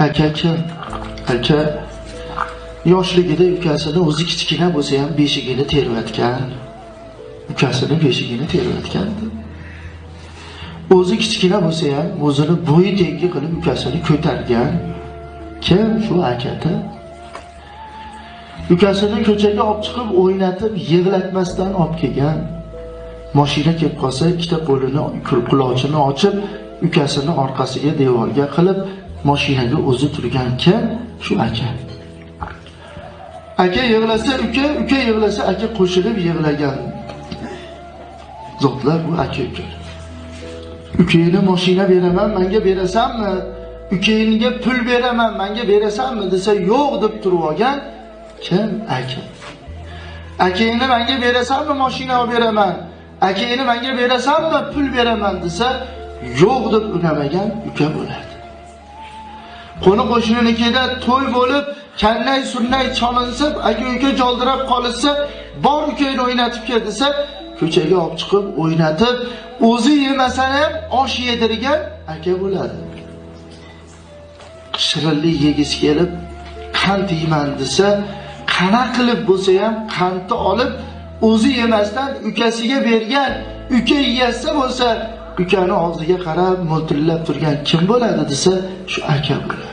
Aka kim? Aka yoshligida ukasini o'zi kichkina bo'lsa ham beshigini tervatgan. Ukasini beshigini tervatgandi. O'zi kichkina bo'lsa ham o'zini bo'yi tengi qilib ukasini ko'targan. Kim? Shu akada. Ukasini ko'chaga olib chiqib o'ynatib, yig'latmasdan olib kelgan. Mashina kelib qolsa, ikkita qo'lini qulochini ochib, ukasini orqasiga devorga qilib, mashinaga o'zi turgan kim? Shu aka. Aka yig'lasa uka, uka yig'lasa aka qo'shilib yig'lagan zotlar bu aka uka. Ukangni mashina beraman, menga berasanmi? Ukangga pul beraman, menga berasanmi desa, yo'q deb turib olgan kim? Aka. Akangni menga berasanmi, mashina olib beraman? Akangni menga berasanmi, pul beraman desa, yo'q deb unamagan uka bo'ladi. Qo'ni qo'shninikida to'y bo'lib, kannay surnay chalinsa, aka uka joldirab qolsa, bor ukangni o'ynatib kel desa, ko'chaga olib chiqib o'ynatib, o'zi yemasa ham osh yedirgan aka bo'ladi. Shirinlik yegisi kelib, qand yeyman desa, qana qilib bo'lsa ham qandni olib, o'zi yemasdan ukasiga bergan, uka yeysa bo'lsa, ukani og'ziga qarab mo'ltillab turgan kim bo'ladi desa, shu aka bo'ladi.